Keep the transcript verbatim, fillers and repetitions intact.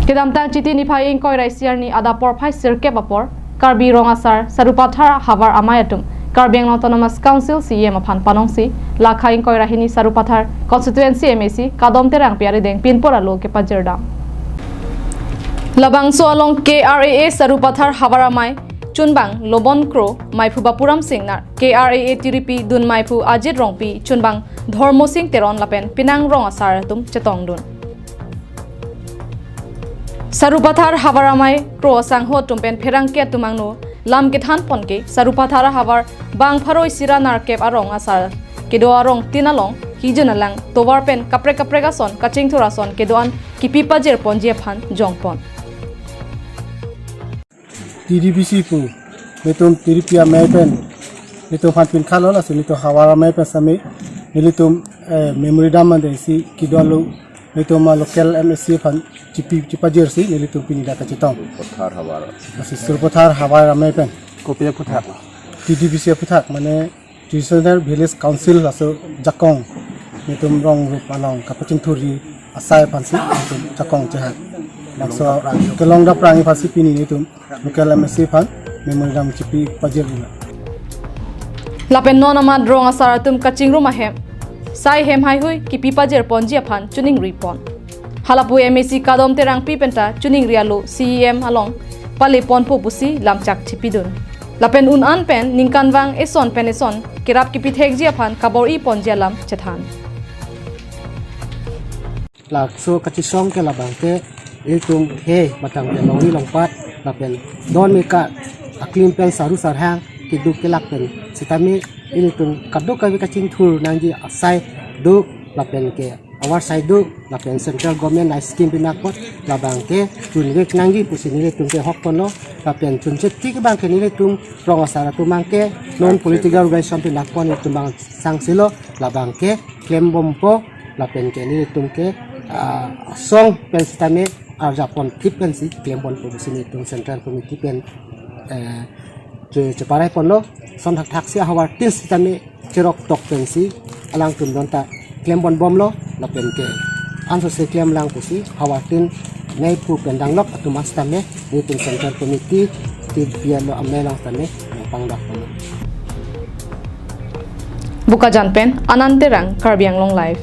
Kedamtang Chiti niphai ingkoi ra isi arni adap porphai sirkep apor Karbi Rong Asar Sarupathar Havar Amei atum Karbi Anglong Autonomous Council C E M aphan panongsi, la kha ingkoi ra hini Sarupathar Constituency M A C Kadom Terangpi arideng pinpur alo kepajirdam. Labangso along K R A A Sarupathar Havar Amei chunbang Lobon Kro, meiphu Bapuram Singnar, K R A A tiripi dun meiphu Ajit Rongpi, chunbang Dhormo Sing Teron lapen penang rong asar atum chetongdun. Sarupathar Havar Amei kro asangho atum pen pherangke atum angno lam kethan ponke Sarupathar Havar bang pharo isi ra nerkep arong asar kedo arongtin along hijun alang tovar pen kaprek kaprek ason kachingthur ason kedo-an kipi pajir ponji aphan jongpon. T D B C pu, nelitum tiripi amei pen nelitum aphan pinkhalo, laso nelitum Havar Amei pen sitame nelitum eh, memorandum mande isi kedo-an lo, nelitum a local M A C aphan chipi chipajirsi nelitum pini dak kachetong. Pathar Havar. Laso Sarupathar Havar Amei pen Kopi aphuthak? T D B C aphuthak, mane Traditional Village Council laso jakong nelitum rong rup along kapachingthurji asai aphansi nelitum jakong chehak. Laso kelong daprang aphansi pini nelitum local M A C aphan memorandum chipi pajir ila. Lapen non amat rong asar atum kachingrum ahem sai hem haihui kipi pajir ponji aphan choningri pon. Halapu M A C Kadom Terangpi penta choningri alo C E M along pale ponpo pusi lamchak chipidun. Lapen un-an pen ningkanvang eson pen eson kerap kipithekji aphan kabor-i ponji alam chethan. Laso kachesong ke labang ke ilitum he matang ke longri longpat lapen don meka aklim pen saru sarhang keduk kelak pen sitame ilitum kadokave kachingthur nangji asai do lapen ke avarsai do lapen central government a scheme pinakpot labang ke chunvek nangji pusi nelitum ke hokponlo lapen chunche tik abang ke nelitum rong asar atum abang ke non political organization pinakpon itum abang sangsilo labang ke klembompo lapen ke nelitum ke ah, asong pen sitame arjapon thip pensi klembompo pusi nelitum central committee pen eh, che cheparai ponlo. Son thakthak si ahavar tin sitame cherok tok pensi alangtum donta klembom bomlo lapen ke ansose klemlang pusi havar tin meiphu pen danglok atum sitame nelitum central committee ti bialo amei along sitame nangpangdak ponlo. Bokajan pen Anand Terang, Karbi Anglong Live.